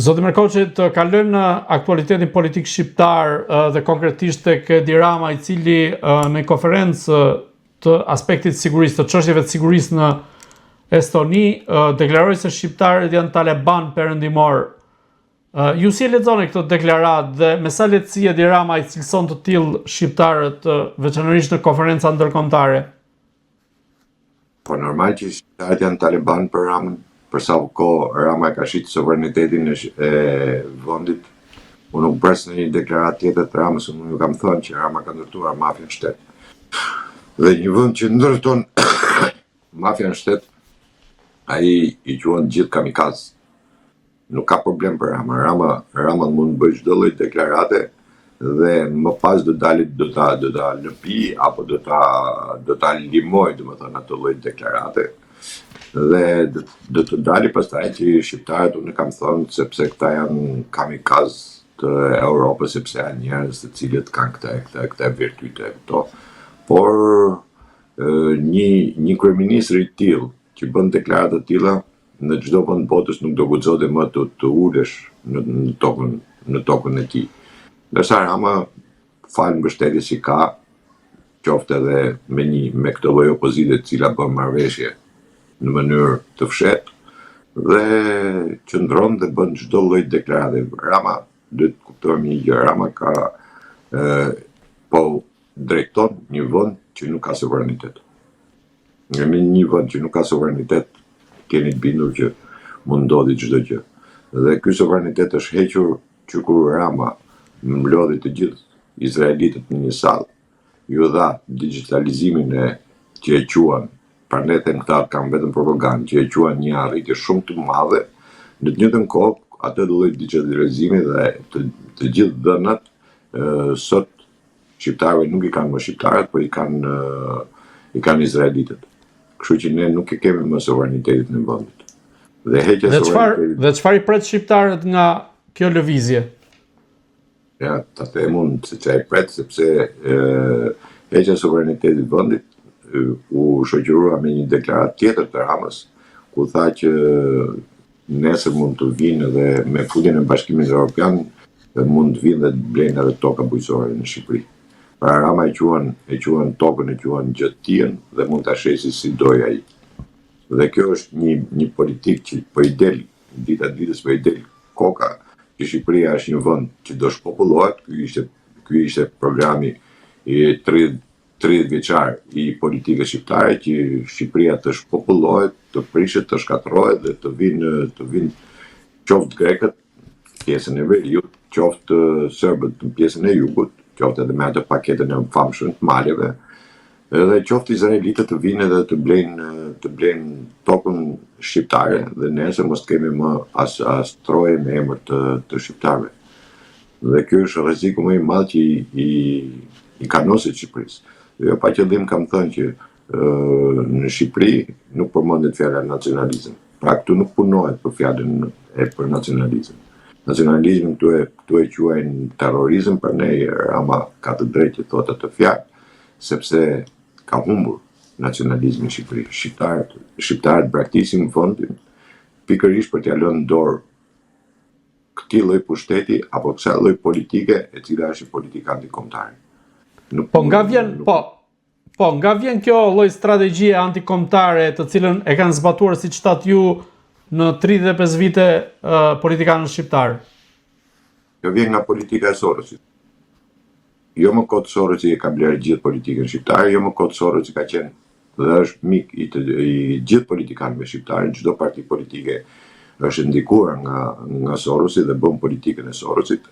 Zoti Merkoçi, të kalojmë në aktualitetin politik shqiptar dhe konkretisht tek Edi Rama, i cili në një konferencë të aspektit të sigurisë, të çështjeve të sigurisë në Estoni, deklaroi se shqiptarët janë taleban perëndimor. Ju si e lexoni këtë deklaratë dhe me sa lehtësi Edi Rama i cilëson të tillë shqiptarët, veçanërisht në konferenca ndërkombëtare? Po normal që shqiptarët janë taleban për Ramën, për sa kohë Rama e ka shitë sovranitetin e, e vendit. Unë nuk pres ndonjë deklaratë tjetër të Ramës, unë ju kam thënë që Rama ka ndërtuar mafia në shtet. Dhe një vend që ndërton mafia në shtet, ai i quan gjithë kamikaz. Nuk ka problem për Rama. Rama, Rama mund të bëjë çdo lloj deklarate dhe më pas do dali do ta do ta lëpi apo do ta do ta limoj, domethënë atë lloj deklarate. Dhe do, do të dali pastaj që shqiptarët unë kam thënë sepse këta janë kamikaz të Europës sepse janë njerëz të cilët kanë këta këta këta virtyte këto. Por një një kryeministër i tillë që bën deklarata të tilla në çdo vend botës nuk do guxote më të të ulesh në në tokën në tokën e tij. Ndërsa Rama falë mbështetjes që ka, qoftë edhe me një me këtë lloj opozite e cila bën marrëveshje në mënyrë të fshehtë dhe qëndron dhe bën çdo lloj deklarate. Rama duhet të kuptojmë një gjë, Rama ka ë po drejton një vend që nuk ka sovranitet. Në një vend që nuk ka sovranitet, keni të bindur që mund ndodhi çdo gjë. Dhe ky sovranitet është hequr që kur Rama mblodhi të gjithë izraelitët në një sallë, ju dha digitalizimin e që e quan, pra ne them këta kanë vetëm propagandë, që e quan një arritje shumë të madhe, në të njëjtën kohë atë lloj digitalizimi dhe të, të gjithë dhënat sot Shqiptarëve nuk i kanë më shqiptarët, po i kanë i kanë izraelitët. Kështu që ne nuk e kemi më sovranitetin e vendit. Dhe heqja e sovranitetit. Dhe çfarë i pret shqiptarët nga kjo lëvizje? Ja, ta them unë se çfarë i pret sepse ë heqja e sovranitetit të vendit u shoqërua me një deklaratë tjetër të Ramës, ku tha që nesër mund të vinë edhe me futjen e Bashkimit Evropian dhe mund të vinë dhe të blejnë edhe toka bujqësore në Shqipëri. Pra Rama e quan e quan tokën e quan gjë të tijën dhe mund ta shesi si dojë ai. Dhe kjo është një një politikë që po i del dita ditës po i del koka që Shqipëria është një vend që do shpopullohet, ky ishte ky ishte programi i 30 30 vjeçar i politikës shqiptare që Shqipëria të shpopullohet, të prishet, të shkatërrohet dhe të vinë të vinë qoftë grekët pjesën e veriut, qoftë serbët në pjesën e jugut, qoftë edhe me atë paketën e famshme të maleve, edhe qoftë izraelitët të vinë edhe të blejnë të blejnë tokën shqiptare dhe nesër mos të kemi më as as troje me emër të të shqiptarëve. Dhe ky është rreziku më i madh që i i, i kanoset Shqipërisë. Dhe jo pa qëllim kam thënë që në Shqipëri nuk përmendet fjala nacionalizëm. Pra këtu nuk punohet për fjalën e për nacionalizëm. Nacionalizmin këtu e këtu e quajnë terrorizëm, pra ne Rama ka të drejtë që thotë atë fjalë, sepse ka humbur nacionalizmi në Shqipëri. Shqiptarët, shqiptarët braktisin vendin pikërisht për t'ia lënë dorë këtij lloj pushteti apo kësaj lloj politike e cila është një politikë antikombëtare. Nuk po nga vjen, nuk... po po nga vjen kjo lloj strategjie antikombëtare të cilën e kanë zbatuar siç thatë ju në 35 vite uh, politikanët shqiptarë? Kjo vjen nga politika e Sorosit. Jo më kot Sorosi e ka blerë gjithë politikën shqiptare, jo më kot Sorosi ka qenë dhe është mik i, të, i gjithë politikanëve shqiptarë, çdo parti politike është ndikuar nga nga Sorosi dhe bën politikën e Sorosit.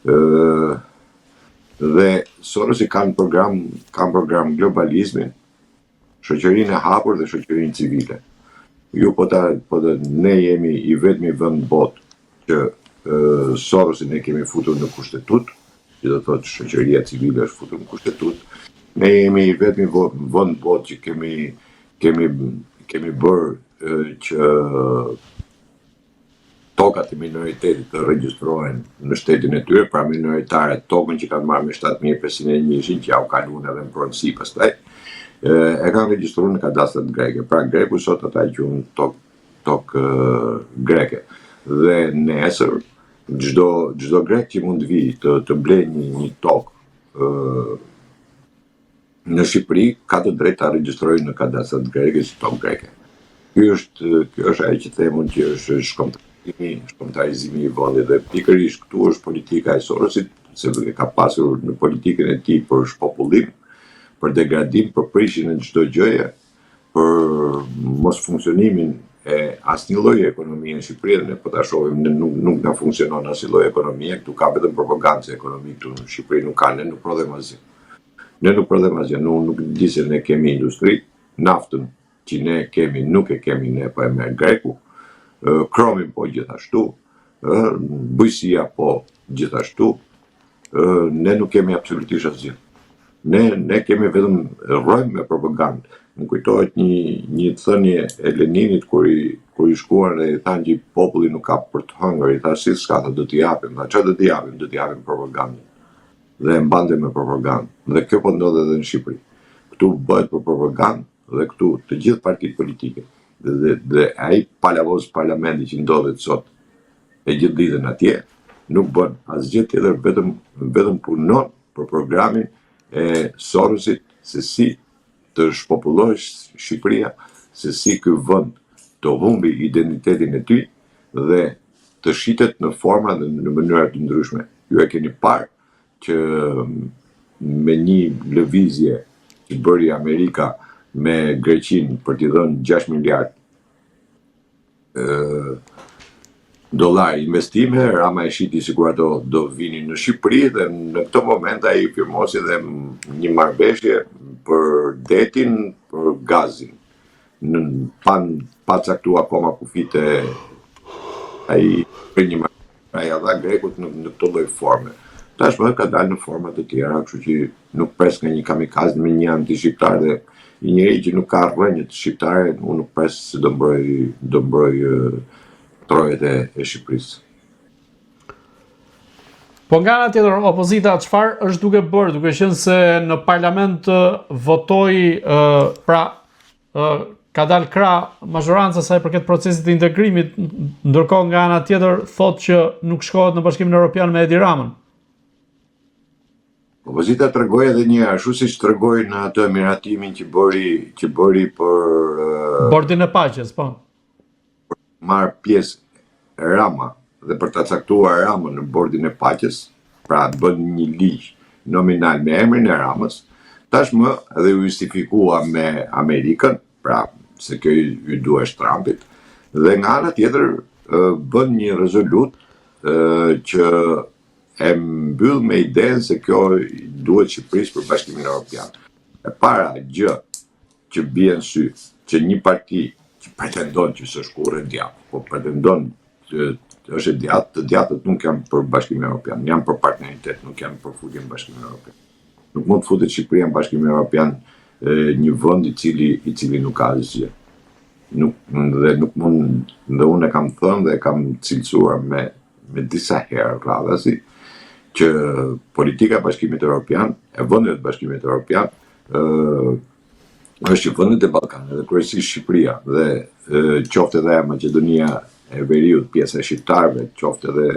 Ë dhe Sorosi ka në program ka në program globalizmin, shoqërinë e hapur dhe shoqërinë civile. Ju po ta po të ne jemi i vetmi vend botë që Sorosin e kemi futur në kushtetutë, që do thotë shoqëria civile është futur në kushtetutë. Ne jemi i vetmi vend botë që kemi kemi kemi bërë që tokat e minoritetit të regjistrohen në shtetin e tyre, pra minoritarët tokën që kanë marrë me 7501-shin, që ja u kaluan edhe në pronësi pastaj, e kanë regjistruar në kadastrat greke. Pra greku sot ata e quajnë tokë tokë greke. Dhe nesër Çdo çdo grek që mund të vijë të të blejë një një tokë ë në Shqipëri ka të drejtë ta regjistrojë në kadastrat greke si tokë greke. Ky është kjo është ajo që them unë që është shkombëtarizimi, shkombëtarizimi i vendit dhe pikërisht këtu është politika e Sorosit, se ka pasur në politikën e tij për shpopullim, për degradim, për prishjen e çdo gjëje, për mosfunksionimin e asnjë lloj ekonomie në Shqipëri dhe ne po ta shohim ne nuk nuk na funksionon asnjë lloj ekonomie, këtu ka vetëm propagandë se ekonomi këtu në Shqipëri nuk ka, ne nuk prodhojmë asgjë. Ne nuk prodhojmë asgjë, nuk nuk di se ne kemi industri, naftën që ne kemi nuk e kemi ne, po e merr greku, kromin po gjithashtu, ë bujqësia po gjithashtu, ne nuk kemi absolutisht asgjë. Ne ne kemi vetëm rrojmë me propagandë. Më kujtohet një një thënie e Leninit kur i kur i shkuan dhe i thanë që populli nuk ka për të hëngër, i tha si s'ka, tha do t'i japim, tha çfarë do t'i japim, do t'i japim propagandën. Dhe e mbante me propagandë. Dhe kjo po ndodh edhe në Shqipëri. Këtu bëhet për propagandë dhe këtu të gjithë partitë politike dhe dhe, dhe ai palavoz parlamenti që ndodhet sot e gjithë ditën atje, nuk bën asgjë tjetër vetëm vetëm punon për programin e Sorosit se si të shpopullohet Shqipëria, se si ky vend të humbi identitetin e tij dhe të shitet në forma dhe në mënyra të ndryshme. Ju e keni parë që me një lëvizje që bëri Amerika me Greqinë për t'i dhënë 6 miliard dollar investime, Rama e shiti sikur ato do vinin në Shqipëri dhe në këtë moment ai firmosi dhe një marrëveshje për detin, për gazin. Në pa pa caktuar akoma kufijtë ai për një marrëveshje ia dha grekut në në këtë lloj forme. Tashmë ka dalë në forma të tjera, kështu që nuk pres nga një kamikaz me një antishqiptar dhe një njeri që nuk ka rrënjët shqiptare, unë nuk pres se do mbroj do mbroj trojet e, e Shqipërisë. Po nga ana tjetër opozita çfarë është duke bërë, duke qenë se në parlament votoi pra ka dalë krah mazhorancës sa i përket procesit të integrimit, ndërkohë nga ana tjetër thotë që nuk shkohet në Bashkimin Evropian me Edi Ramën. Opozita tregoi edhe një herë, ashtu siç tregoi në atë miratimin që bëri që bëri për Bordin e Paqes, po. Marr pjesë Rama dhe për ta caktuar Ramën në Bordin e Paqes, pra bën një ligj nominal me emrin e Ramës, tashmë edhe u justifikua me Amerikën, pra se kjo i, i duhesh Trumpit, dhe nga ana tjetër bën një rezolutë që e mbyll me idenë se kjo duhet Shqipërisë për Bashkimin Evropian. E para gjë që bie në sy, që një parti që pretendon që s'është kurrë e djathtë, po pretendon që është e djathtë, të djathtët nuk janë për Bashkimin Evropian, janë për partneritet, nuk janë për futjen në Bashkimin Evropian. Nuk mund të futet Shqipëria në Bashkimin Evropian një vend i cili i cili nuk ka asgjë. Nuk dhe nuk mund dhe unë e kam thënë dhe e kam cilësuar me me disa herë radhazi që politika e Bashkimit Evropian, e vendeve të Bashkimit Evropian, ë është që vendet e Ballkanit dhe kryesisht Shqipëria dhe qoftë edhe Maqedonia e Veriut, pjesa e shqiptarëve, qoftë edhe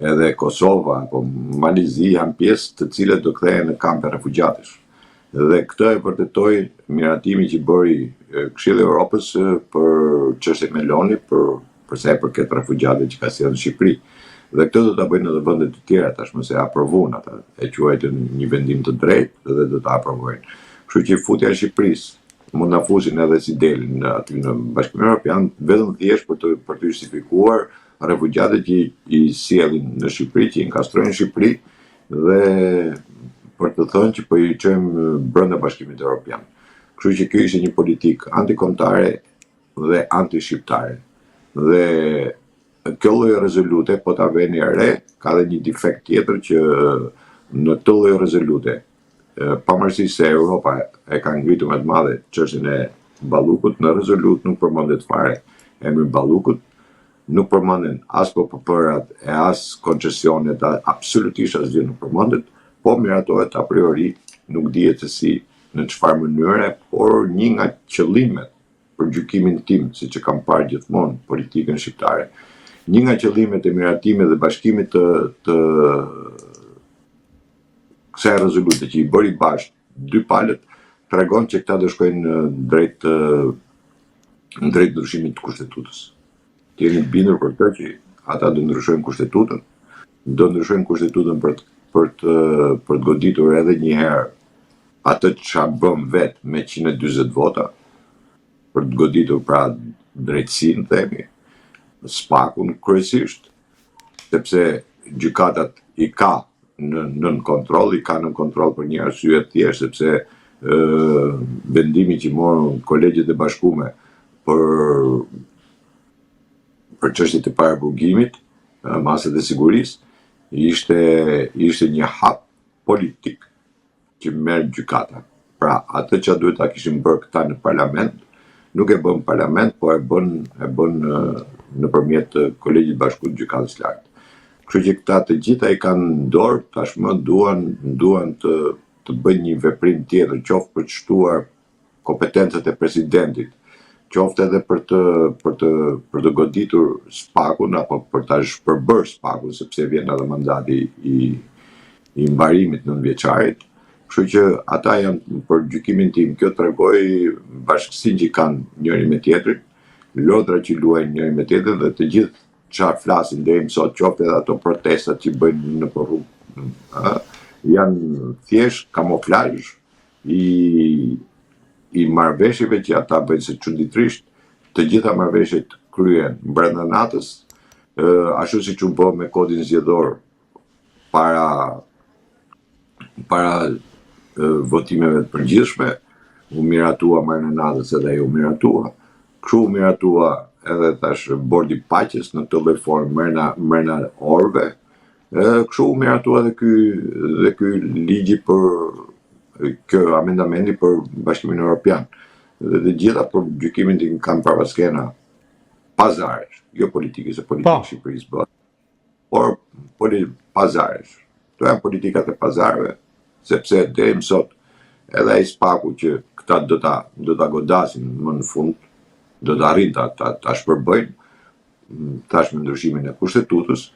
edhe Kosova apo Mali i Zi janë pjesë të cilët do kthehen në kampe refugjatësh. Dhe këtë e vërtetoi miratimi që bëri Këshilli i Europës për çështjen Meloni, për për sa i përket refugjatëve që ka sjellë në Shqipëri. Dhe këtë do ta bëjnë edhe vende të tjera tashmë se e aprovuan ata, e quajtën një vendim të drejtë dhe do ta aprovojnë. Kështu që futja e Shqipërisë mund na fusin edhe si delin në aty në Bashkimin Evropian vetëm thjesht për të për të justifikuar refugjatët që i sjellin në Shqipëri, që i inkastrojnë në Shqipëri dhe për të thënë që po i çojmë brenda Bashkimit Evropian. Kështu që kjo ishte një politikë antikombëtare dhe antishqiptare. Dhe kjo lloj rezolute, po ta veni re, ka dhe një defekt tjetër që në këtë lloj rezolute, pavarësisht se Europa e ka ngritur me të madhe çështjen e Ballukut, në rezolutë nuk përmendet fare emri i Ballukut, nuk përmenden as PPP-rat e as koncesionet, absolutisht asgjë nuk përmendet, po miratohet a priori, nuk dihet se si, në çfarë mënyre, por një nga qëllimet për gjykimin tim, siç e kam parë gjithmonë politikën shqiptare, Një nga qëllimet e miratimit dhe bashkimit të të kësaj rezolute që i bëri bashkë dy palët tregon që këta do shkojnë drejt drejt ndryshimit të kushtetutës. Të jeni të bindur për këtë që ata do ndryshojnë kushtetutën, do ndryshojnë kushtetutën për të për të për të goditur edhe një herë atë çka bën vetë me 140 vota, për të goditur pra drejtësinë, themi, SPAK-un kryesisht, sepse gjykatat i ka në nën kontroll, i ka nën kontroll për një arsye të thjeshtë, sepse ë vendimi që morën kolegjet e bashkume për për çështjet e paraburgimit, masat e sigurisë, ishte ishte një hap politik që merr gjykata. Pra, atë që duhet ta kishin bërë këta në parlament, nuk e bën parlament, po e bën e bën nëpërmjet Kolegjit të Bashkuar të Gjykatës së Lartë. Kështu që këta të gjitha i kanë në dorë, tashmë duan duan të të bëjnë një veprim tjetër, qoftë për të shtuar kompetencat e presidentit, qoftë edhe për të për të për të goditur SPAK-un apo për ta shpërbërë SPAK-un, sepse vjen edhe mandati i i mbarimit nëntëvjeçarit. Kështu që ata janë për gjykimin tim, kjo tregoi bashkësinë që kanë njëri me tjetrin, lodra që luajnë njëri me tjetrin dhe të gjithë çfarë flasin deri më sot, qoftë edhe ato protestat që bëjnë nëpër rrugë, ë, janë thjesht kamuflazh i i marrëveshjeve që ata bëjnë se çuditërisht të gjitha marrëveshjet kryhen brenda natës, ë ashtu siç u bë me kodin zgjedhor para para votimeve të përgjithshme, u miratua brenda natës edhe ai u miratua. Kështu u miratua edhe tash bordi i paqes në këtë lloj forme mrena mrena orëve. Edhe kështu u miratua edhe ky dhe ky ligji për kjo amendamenti për Bashkimin Evropian. Dhe të gjitha për gjykimin tim kanë prapaskena pazaresh, jo politike, se politikë po. Shqipërisë bëhet, por poli pazaresh. Këto janë politikat e pazareve, sepse deri më sot edhe ai SPAK-u që këta do ta do ta godasin më në fund, do të arrijnë ta ta, ta shpërbëjnë tash me ndryshimin e kushtetutës,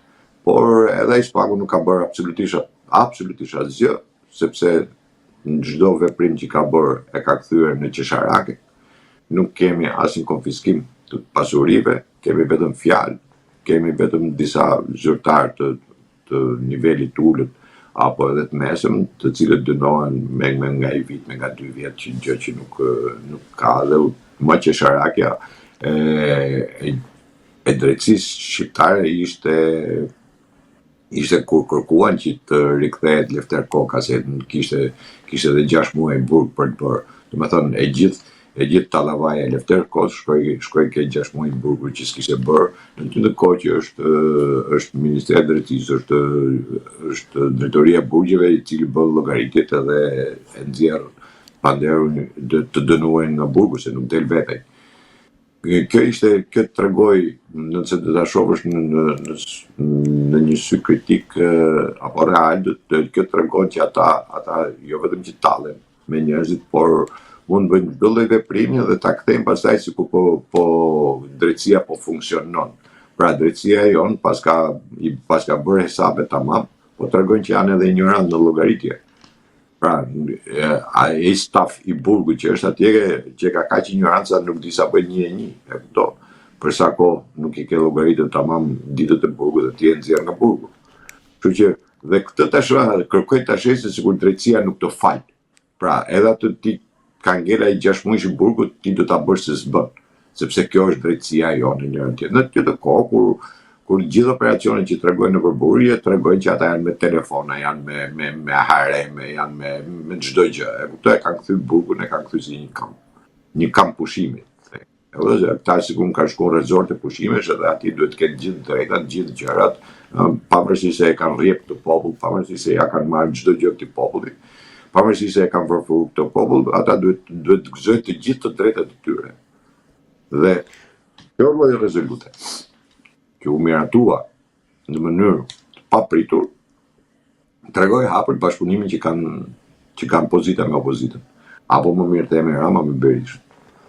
por edhe ai SPAK-u nuk ka bërë absolutisht absolutisht asgjë, sepse në çdo veprim që ka bërë e ka kthyer në qesharake. Nuk kemi asnjë konfiskim të pasurive, kemi vetëm fjalë, kemi vetëm disa zyrtarë të të nivelit të ulët apo edhe të mesëm, të cilët dënohen me, me nga një vit, me nga dy vjet, që gjë që nuk nuk ka dhe më qesharakja e, e, e drejtësisë shqiptare ishte ishte kur kërkuan që të rikthehet Lefter Koka se kishte kishte edhe 6 muaj burg për të bërë. Domethënë e gjithë e gjithë tallavaja e Lefter Kokës shkoi shkoi ke 6 muaj burgu që s'kishte bërë në të njëjtën kohë që është është Ministria e Drejtësisë, është është drejtoria e burgjeve i cili bën llogaritjet edhe e nxjerr panderun të dënuarin nga burgu se nuk del vetë. Kjo ishte, kjo të tregoi, nëse do ta shohësh në në në në një sy kritik apo real, do të kjo tregon që ata ata jo vetëm që tallen me njerëzit, por mund të bëjnë çdo lloj veprimi dhe ta kthejnë pastaj sikur po po drejtësia po funksionon. Pra drejtësia jonë paska i paska bërë hesape tamam, po tregojnë që janë edhe injorantë në llogaritje. Pra, ai staf i burgut që është atje, që ka kaq injoranca nuk di sa bëjnë një e një, e kupton? Për sa kohë nuk i ke llogaritur tamam ditët e burgut dhe ti e nxjerr nga burgu. Kështu që dhe këtë tash kërkoj ta shesin sikur drejtësia nuk të fal. Pra, edhe atë ti ka ngel ai 6 muajsh i burgut, ti do ta bësh se s'bën, sepse kjo është drejtësia jonë në njërën tjetër. Në të njëjtën kohë kur kur gjithë operacionet që tregojnë nëpër burgje, tregojnë që ata janë me telefona, janë me me me hareme, janë me me çdo gjë. E kuptoj, e kanë kthy burgun, e kanë kthy si një kamp, një kamp pushimi. E kuptoj, këta sikur kanë shkuar në rezorte pushimesh edhe aty duhet të kenë gjithë drejtat, gjithë gjërat, pavarësisht se e kanë rrjep këtë popull, pavarësisht se ja kanë marrë çdo gjë këtij populli, pavarësisht se e kanë varfëruar këtë popull, ata duhet duhet të gëzojnë të gjithë të drejtat e tyre. Dhe kjo lloj rezolute që u miratua në mënyrë të papritur, tregoi hapur bashkëpunimin që kanë që kanë pozita me opozitën, apo më mirë themi Rama me Berishën.